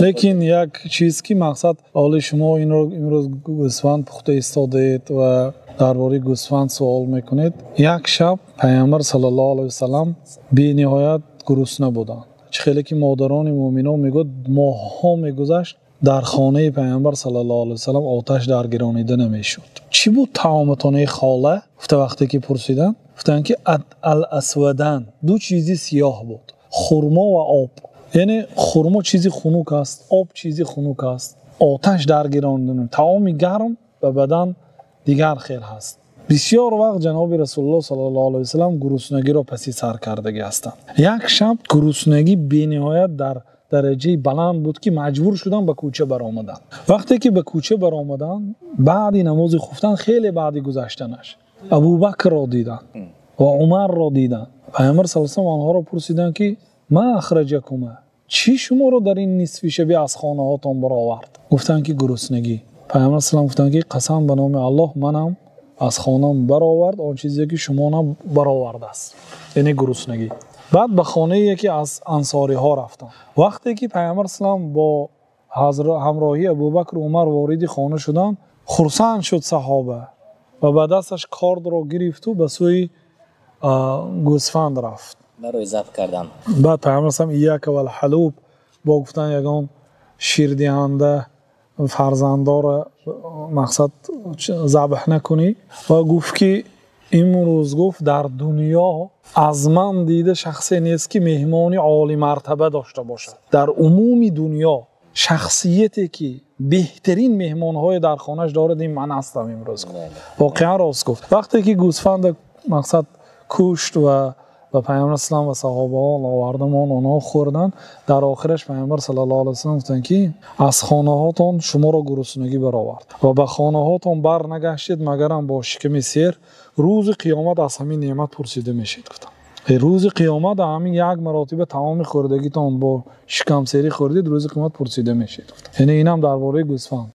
Лекин як чиз, ки мақсад, ҳоли шумо инро имрӯз гӯсфанд пухта истодаед ва дар бораи гӯсфанд суол мекунед. Як шаб Пайғамбар саллаллоҳу алайҳи васаллам бениҳоят гурусна буданд. Чӣ хеле ки модарони мӯъминон мегӯяд, моҳҳо мегузашт, дар хонаи Пайғамбар саллаллоҳу алайҳи васаллам оташ даргиронида намешуд. Чӣ буд таоматон, эй хола? Гуфта вақте ки пурсиданд, гуфтанд ки ал-асвадан, ду чизи сиёҳ буд, хурмо ва об. Яъне хурмо чизи хунук аст, об чизи хунук аст. Оташ даргиронида, таоми гарм ба бадан дигар хел ҳаст. Бисёр вақт ҷаноби Расулуллоҳ саллаллоҳу алайҳи васаллам гуруснагиро паси сар кардагӣ ҳастанд. Як шаб гуруснагӣ бениҳоят дар дараҷаи баланд буд, ки маҷбур шуданд ба кӯча баромаданд. Вақте ки ба кӯча баромаданд, баъди намози хуфтан, хеле баъди гузаштанаш, Абубакрро диданд ва Умарро диданд. Пайғамбар саллаллоҳу алайҳи васаллам онҳоро пурсиданд, ки ма ахраҷакума, чӣ шуморо дар ин нисфи шабӣ аз хонаҳотон баровард? Гуфтанд, ки гуруснагӣ. Пайғамбар саллаллоҳу алайҳи васаллам гуфтанд, ки қасам ба номи Аллоҳ, манам аз хонаам баровард он чизе, ки шуморо баровардааст, яъне гуруснагӣ. Баъд ба хонаи яке аз ансориҳо рафтанд. Вақте ки Пайғамбар саллаллоҳу алайҳи васаллам бо ҳамроҳии Абубакр, Умар вориди хона шуданд, хурсанд шуд саҳоба ва ба дасташ кордро гирифту ба сӯи гӯсфанд рафт барои забҳ кардан. Баъд Пайғамбар саллаллоҳу алайҳи васаллам ияка вал ҳалуб, бо гуфтан ягон ширдиҳанда фарзандора мақсад забҳ накунӣ, ва гуфт, ки имрӯз, гуфт, дар дунё аз ман дида шахсе нест, ки меҳмони олимартаба дошта бошад. Дар умуми дунё шахсияте, ки беҳтарин меҳмонҳое дар хонаш дорад, ин ман ҳастам имрӯз. Воқеан рост гуфт. Вақте ки гӯсфанда мақсад кушт ва ба Пайғамбар саллаллоҳу алайҳи васаллам ва саҳобаҳо овардамон, онҳо хӯрданд. Дар охираш Пайғамбар саллаллоҳу алайҳи васаллам гуфтанд, ки аз хонаҳотон шуморо гуруснагӣ баровард ва ба хонаҳотон бар нагаштед, магарам бо шиками сер. Рӯзи қиёмат аз ҳамин неъмат пурсида мешед, гуфтанд. Рӯзи қиёмат ҳамин як маротиба таоми хӯрдагитон бо шикамсерӣ хӯрдед, рӯзи қиёмат пурсида мешед, гуфтанд. Яъне инам дар бораи гӯсфанд.